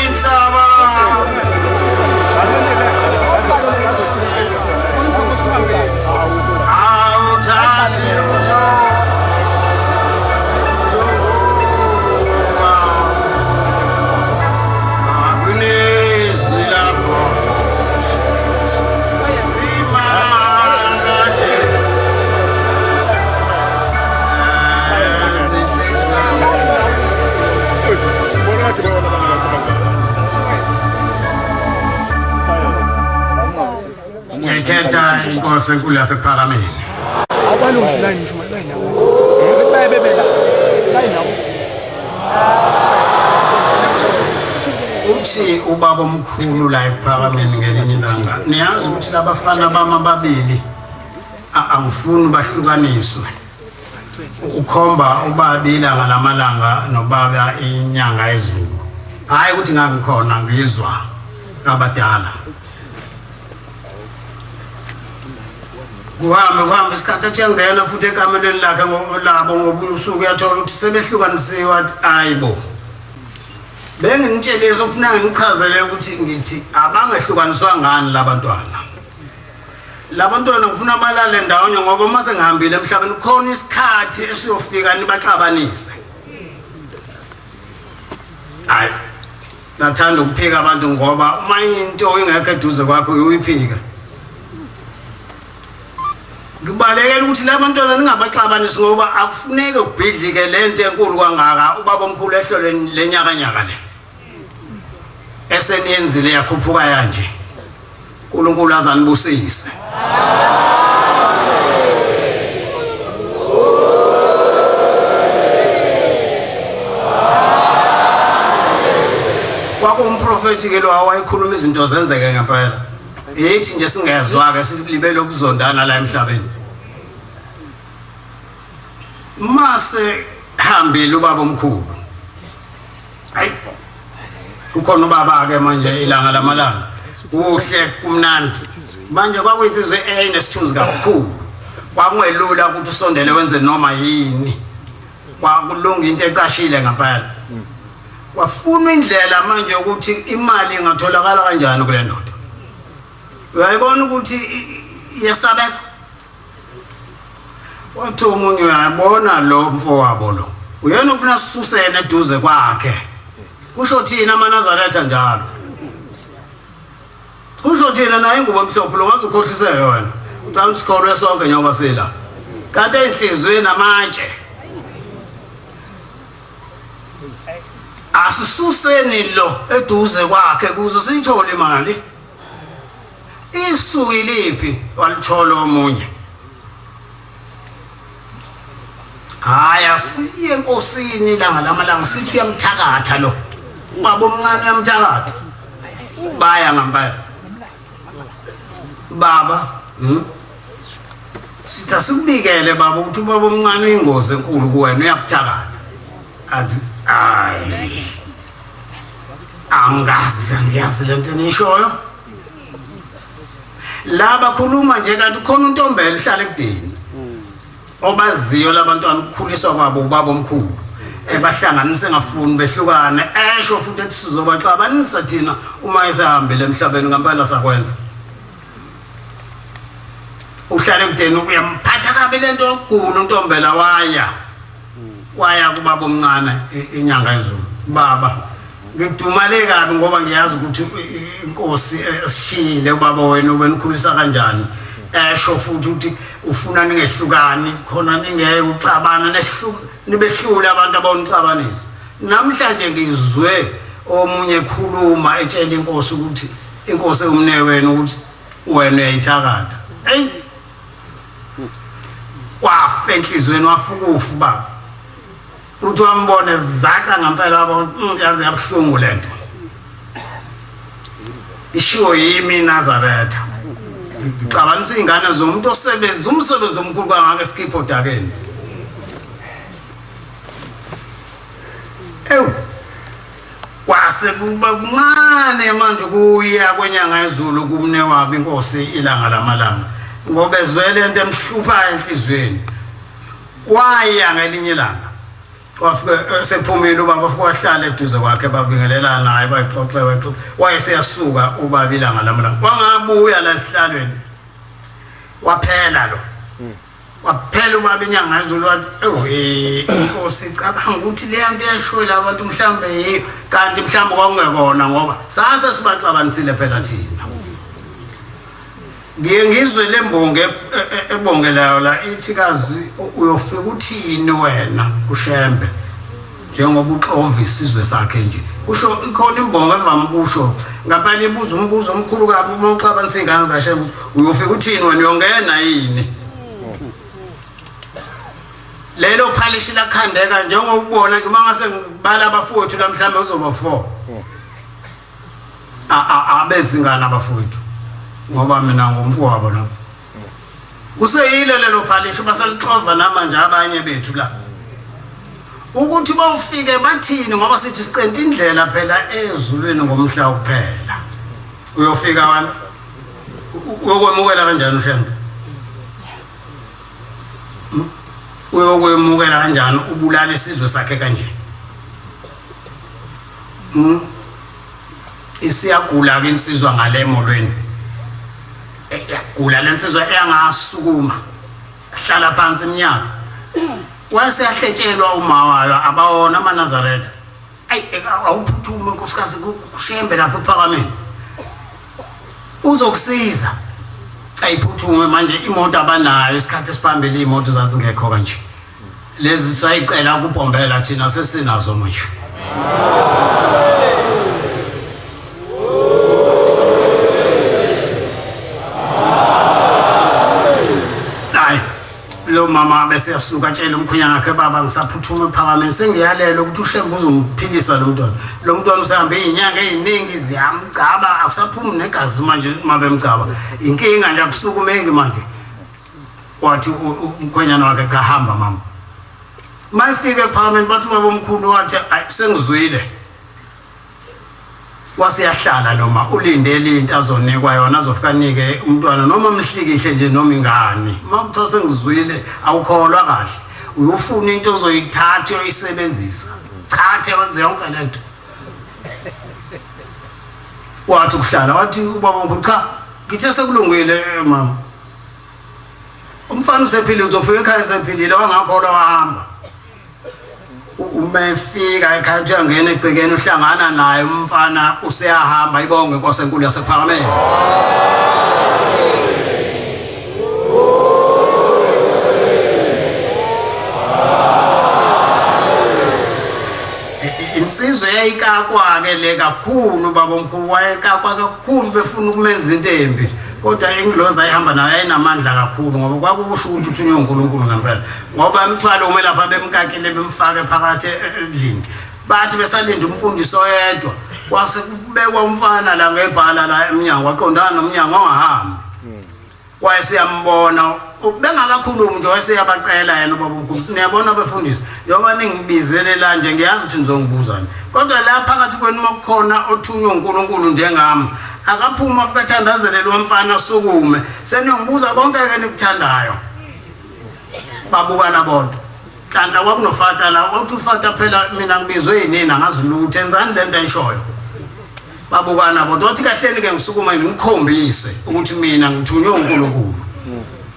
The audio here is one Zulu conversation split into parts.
Inhlaba. Awuthathi lutho. Akunezwi lakho. Simakade. Ngikhetha inkosi enkulu yasekuphakameni. Abalungisi la ngisho bayinawo. Baye bebela. Bayinawo. Uthi ubaba omkhulu la ekuphakameni ngelinye ilanga. Niyazi ukuthi labafana bami ababili angifuni bahlukaniswe. Ukhomba ubaba ilanga lamalanga nobaba inyanga ezulu. Hayi ukuthi ngangikhona ngizwa abadala. Kuhambe kuhambe isikhathi athi uyangena futhi ekamelweni lakhe labo ngobunye usuku uyathola ukuthi sebehlukanisiwe athi ayi bo. Benginitshelile sokufuna nginichazele ukuthi ngithi abangehlukaniswa ngani labantwana. Labantwana ngifuna balale ndawonye ngoba uma sengihambile emhlabeni khona isikhathi esiyofika nibaxabanise. Hayi ngathanda ukuphika abantu ngoba uma into ingekho eduze kwakho uyiphika. Ngibalekela ukuthi labantwana ningabaxabanisi ngoba akufuneki kubhidlike lento enkulu kangaka ubaba omkhulu ehlolweni lenyakanyaka le. Eseniyenzile yakhuphuka yanje. uNkulunkulu azanibusise. Kwakuwumprofethi ke lo wayekhuluma izinto zenzeke ngempela. Yithi nje singezwa ke silibele ukuzondana la emhlabeni. Mase hambile ubaba omkhulu. Hayi. Kukhona ubaba ke manje ilanga lamalanga. Kuhle kumnandi. Manje kwakuyinsizwe eyayinesithunzi kakhulu. Kwakungelula ukuthi usondele wenze noma yini. Kwakulunga into ecashile ngempela. Kwafunwa indlela manje ukuthi imali ingatholakala kanjani kule ndoda. Uyayibona ukuthi iyesabeka. Wathi omunye uyabona lo mfowabo lo. Uyena ufuna sisusene eduze kwakhe. Kusho thina amaNazaretha njalo. Kusho thina naye ingubo emhlophe lo waze ukhohliseke wena. Ucabanga ukuthi sikholwe sonke njengoba sila. Kanti enhliziyweni amatshe. Asisuseni lo eduze kwakhe kuze siyithole imali. Isu iliphi walithola omunye. Hayi asiye enkosini ilanga lamalanga sithi uyamthakatha lo. Ubaba omncane uyamthakatha. Baya ngempela. Baba, Sithi asikubikele baba ukuthi ubaba omncane uyingozi enkulu kuwena uyakuthakatha. Athi hayi. Angazi angiyazi lento enishoyo. La bakhuluma nje kanti khona untombela uhlala ekudeni. Obaziyo labantwana ukukhuliswa kwabo ubaba omkhulu. Ebahlanganise engafuni behlukane esho futhi ethi sizobaxabanisa thina uma esehambile emhlabeni ngempela sakwenza. Uhlala ekudeni uyamphatha kabi lento yokugula untombela waya. Waya kubaba omncane inyanga ezulu. Baba ngidumale kabi ngoba ngiyazi ukuthi inkosi esishiyile ubaba wenu ubenikhulisa kanjani. Esho futhi ukuthi ufuna ningehlukani khona ningeke uxabana nibehlule abantu abonixabanisa. Namhlanje ngizwe omunye ekhuluma etshela inkosi ukuthi inkosi ewumne wenu ukuthi wena uyayithakatha. Hey wafa enhliziyweni wafukufa ubaba. Uthi wambona zaca ngempela wabona yazi yabuhlungu lento. Ishiwo yimi Nazaretha. Ngixabanisa izingane zomuntu osebenza umsebenzi omkhulu kangaka esikhipha odakeni. Ewu kwase kuba kuncane manje kuya kwenyanga yezulu kumne wabo inkosi ilanga lamalanga ngoba ezwele into emhluphayo enhliziyweni. Waya ngelinye ilanga. Wafika sephumile ubaba, wafika wahlala eduze kwakhe, babingelelana naye, bayixoxe bayixoxe, wayeseyasuka ubaba ilanga lamlanga, wangabuya la esihlalweni, waphela lo waphela ubaba inyanga yezulu. Wathi ewe inkosi, cabanga ukuthi leya nto yashoyela abantu mhlawumbe yiyo, kanti mhlawumbe kwakungekona, ngoba sase sibaxabanisile phela thina. Ngiye ngizwe le mbongi ebongelayo la ithi, kazi uyofika uthini wena kuShembe njengoba uxova isizwe sakhe nje? Kusho ikhona imbongi evama ukusho ngampela, ibuza umbuzo omkhulu kabi: uma uxabanisa iy'ngane zikaShembe, uyofika uthini wena? Uyongena yini lelo phalishi lakhandeka? Njengokubona nje, uma ngase ngibala abafowethu la, mhlawumbe uzoba 4 abezingane abafowethu, ngoba mina ngumfowabo nami. Kuseyile lelo phalishi, basalixova namanje abanye bethu la, ukuthi bawufike bathini, ngoba sithi sicenta indlela phela ezulwini ngomhla kuphela. Uyofika wena uyokwemukela kanjani uShembe? Uyokwemukela kanjani ubulala isizwe sakhe kanje? Isiyagula ke insizwa ngale emolweni, iyagula lensizwa, eyangasukuma hlala phansi iminyaka. Wayeseyahletshelwa uma wayo, abawona amaNazaretha. Ayi, awuphuthume nkosikazi kuShembe lapho ekuphakameni, uzokusiza. Ayiphuthume manje, imoto abanayo. Isikhathi esiphambili iy'moto zazingekho kanje lezi, sayicela kubhombela, thina sesinazo manje. Hayi, lo mama bese yasuka atshela umkhwenyana wakhe, baba, ngisaphuthuma ephakameni, sengiyalela ukuthi uShembe uzomphilisa lo mntwana. Lo mntwana usehambe iy'nyanga ey'ningi, ziyamgcaba, akusaphumi negazi manje uma bemgcaba, inkinga nje akusukumeki manje. Wathi umkhwenyana wakhe, cha, hamba mama. Mayifika ephakameni, bathi ubaba omkhulu wathi, ayi, sengizwile. Wasiyahlala noma ulindele into azonikwa yona, azofika anike umntwana noma umhlikihle nje noma ingane. Uma kuthiwa sengizwile, awukholwa kahle, uyofuna into ozoyithatha uyoyisebenzisa, chathe, wenze yonke lento. Wathi ukuhlala, wathi ubaba omkhulu, cha, ngithe sekulungile mama, umfana usephilile, uzofika ekhaya esephilile. Wangakholwa, wahamba. Uma efika ekhaya, uthi uyangena egcekeni, uhlangana naye umfana useyahamba. Ibonge inkosi enkulu yasekuphakameni. Insizwa yayikakwa-ke le kakhulu, babomkhulu wayekakwa kakhulu, befuna ukumenza into embi, kodwa ingilozi ayihamba nayo yayinamandla kakhulu, ngoba kwakusho ukuthi uthunywe uNkulunkulu ngempela, ngoba imthwalo ume lapha bemkakile, bemfake phakathi endlini. Bathi besalinda umfundisi oyedwa, kwase kubekwa umfana la ngebhala la emnyango, waqondana nomnyango, ongahambi. Wayeseyambona bengakakhulumi nje, wayeseyabacela yena ubaba omkhulu, niyabona befundisi, njengoba ningibizele la nje, ngiyazi ukuthi nizongibuzani, kodwa la phakathi kwenu uma kukhona othunywe uNkulunkulu njengami, akaphume afike athandazele lo mfana asukume, seniyongibuza konke-ke nikuthandayo. Babukana bodwa. Nhlanhla kwakunofata la, wathi ufata, phela mina ngibizwe yinini, angazi lutho, enzani le nto ayishoyo. Babukana bodwa. Wathi, kahleni-ke ngisukuma ngimkhombise ukuthi mina ngithunywe uNkulunkulu.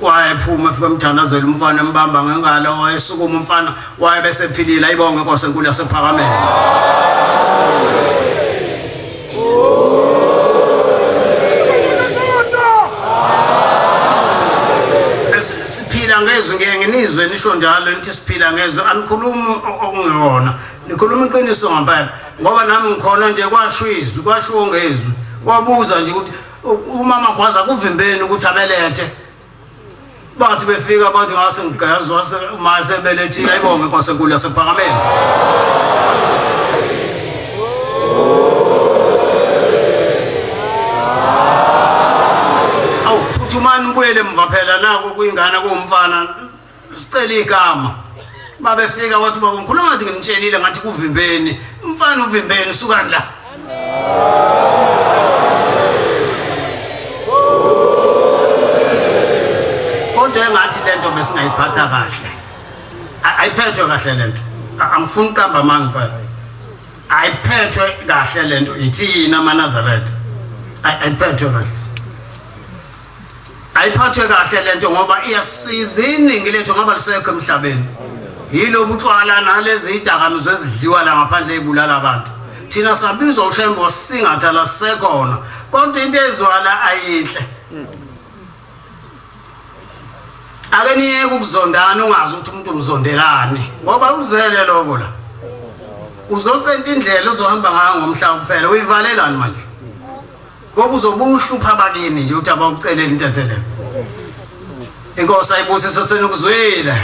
Wayephuma efika emthandazela umfana, embamba ngengalo, wayesukuma umfana, wayebesephilile. Ayibonge inkosi enkulu yasephakameni. Siphila ngezwi, ngeke nginizwe nisho njalo nithi siphila ngezwi, anikhulumi okungewona, nikhuluma iqiniso ngempela, ngoba nami ngikhona nje, kwasho izwi, kwashiwo ngezwi. Wabuza nje ukuthi umama gwaza kuvimbeni ukuthi abelethe. Bathi befika, bathi ngase ngigezwa uma sebelethile. Ayibonge inkosi enkulu yasephakameni. Awu, phuthumani nibuyele emva phela, naku kuyingane, kuwumfana, sicela igama. Babefika, wathi baba ngikhuluma, ngathi ngimtshelile, ngathi kuvimbeni umfana, uvimbeni, sukani la. Kodwa engathi lento besingayiphatha kahle, ayiphethwe kahle lento. Angifuni ukuqamba amanga phela. Ayiphethwe kahle lento ithina amaNazaretha. Ayiphethwe kahle. Ayiphathwe kahle lento ngoba iyasiza iningi lethu ngoba lisekho emhlabeni. Yilo butshwala nalezi idakamizwa ezidliwa la ngaphandle ezibulala abantu. Thina sabizwa uShembe singatha la sisekhona. Kodwa into ezwala ayinhle. Ake niyeke ukuzondana ungazi ukuthi umuntu umzondelani ngoba uzele lokho la. Uzocenta indlela uzohamba ngayo ngomhla kuphela uyivalelani manje? Ngoba uzobe uhlupha abakini nje ukuthi abakuceleli intethelelo. Inkosi ayibusise senukuzwile.